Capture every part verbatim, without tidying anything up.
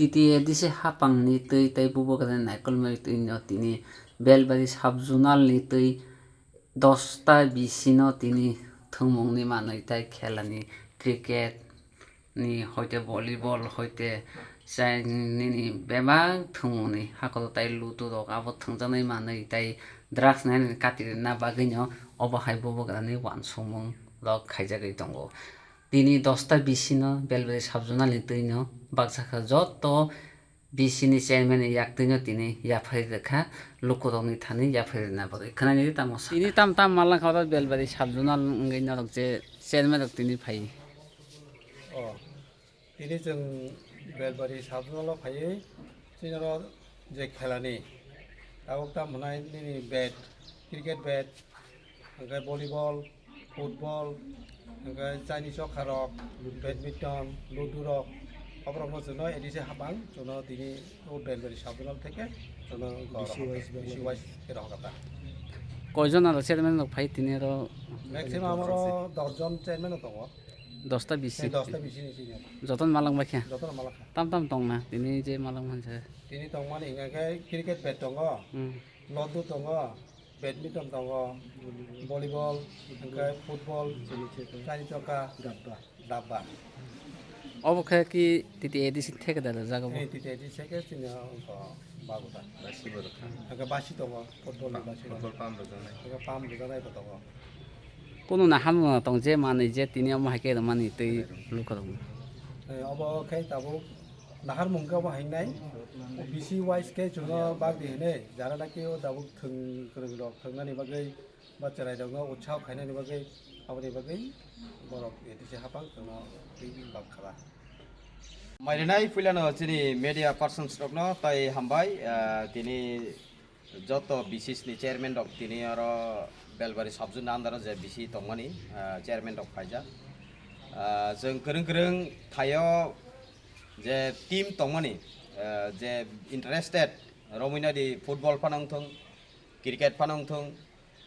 T T A D C hapangni twi tei bubagrani naikolmani twino tini Belbari sub-zonal ni twi dosta bisino tini thwngmungni manwi tei khelani cricket ni hoite volleyball hoite chai nini bebak thwngmungni hakoro tei ludo rok abo thwngjaknai manwi tei drugs nainani kati rwna bagwino obo hai bubagrani uansukmung rok khaijagwi tongo. Tini dosta bisino Belbari sub-zonal ni twino baksa kha joto B C ni chairman ni yak twino tini yaphari rwkha, lukurokni thani yaphari rwna bagwi. Khwnani tamo sa. Tini tam tam malangkha oro Belbari sub-zonal wngwi norok je chairman rok tini phai. O, tini chwng Belbari sub-zonal o phaiwi chini oro je khelani tabuk tam hwnai nini bat, cricket bat, hwnkhe volleyball, football, hwnkhe chaini chokharok, badminton, ludo rok, oborokno chwngno A D C hapang chwngno tini o Belbari sub-zonal theke chwngno B C wise, B C wise khe rohor kha ta. Koijon aro chairman rok phai tini aro? Maximum aro dos jon chairman rok tongo. Dosta B C? Tei dosta B C ni senior. Jotono malak bai khe? Jotono malak kha. Tam tam tongna tini je malak mansa? Tini tongmani hingkha khe cricket bat tongo, Hmm. Lotto tongo, badminton tongo, volleyball, hwnkhe football, chani choka, dabba. Dabba. Obo khe ki T T A D C theke da jaga bo? Eh, T T A D C theke chini wngkha bago da. Basi bo rwkha. Hwnkhe basi tongo, football ni basi tongo. Football pump rwjaknai. Hwnkhe pump rwjaknai bo tongo. Kunu na hamno tong je manwi je tini omo hai khe rwmani tei lukurokno. Eh, obo khe tabuk naharmung khe obo hai nai. B C wise khe chwngno bagdi hinwi jara naki o tabuk thwng kwrwng rok thwngnani bagwi ba chwrai rokno utsaho khainani bagwi aboni bagwi borok A D C hapang chwngno twi bak khala. Mairinai puilano chini media persons rokno tai hambai, ah, tini joto B C ni chairman rok tini oro Belbari sub-zonal ni under o je B C tongmani, ah, chairman rok phaijak. Ah, chwng kwrwng kwrwng thaio je team tongmani, ah, je interested romwi nadi football phano wngthung, cricket phano wngthung,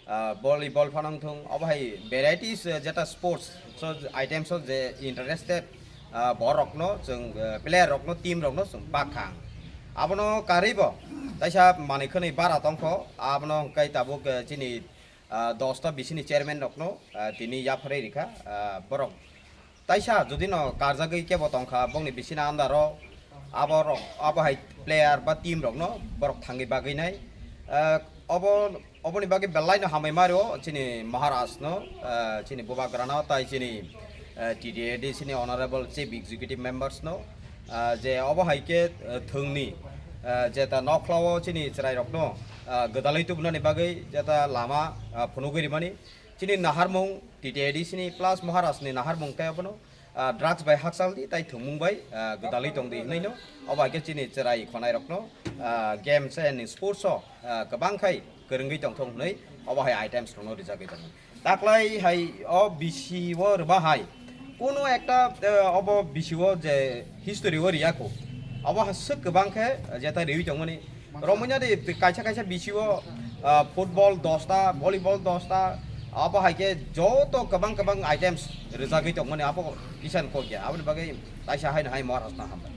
ah, volleyball phano wngthung, obo hai varieties, eh, jeta sports, so items o je interested, ah, borokno chwng, eh, player rokno, team rokno chwng bakha. Abono karwi bo taisa manwi khwnwi bara tongkho, abono hwnkhe tabuk, eh, chini, ah, dosta B C ni chairman rokno, ah, tini yapharwi rikha, ah, borok taisa jodi no karjagwi kebo tongkha, bongni bisina andaro abo rok, abo hai player ba team rokno borok thangwi bagwi nai. Eh, obo, oboni bagwi belai no hambai mario chini Maharaj no, eh, chini Bubagra no, tai chini, eh, T T A D C ni honorable chief executive members no, eh, je obo hai khe, eh, thwngni, eh, jeta nokhla o chini chwrai rokno, eh, gwdalwi tubunani bagwi jeta lama, eh, phunugwi rimani. Chini naharmung T T A D C ni plus Maharaj ni naharmung tei abono, ah, drugs bai hakchal di tai thwngmung bai, ah, gwdalwi tong di hinwi no. Obo hai khe chini chwrai khonai rokno, ah, games and sports o, ah, kwbang khai kwrwngwi tongthung hinwi obo hai items rokno rijagwi tongo. Taklai hai o B C o rwma hai kunu ekta, eh, obo B C o je history o riya kho. Obo ha swk kwbang khe jeta riwi tongmani. Romwi nadi kaisa kaisa B C o, ah, football dosta, volleyball dosta, abo hai khe joto kwbang kwbang items rwjagwi tongmani abo kisan kok ya. Aboni bagwi taisa haino hai Maharaj no hambai.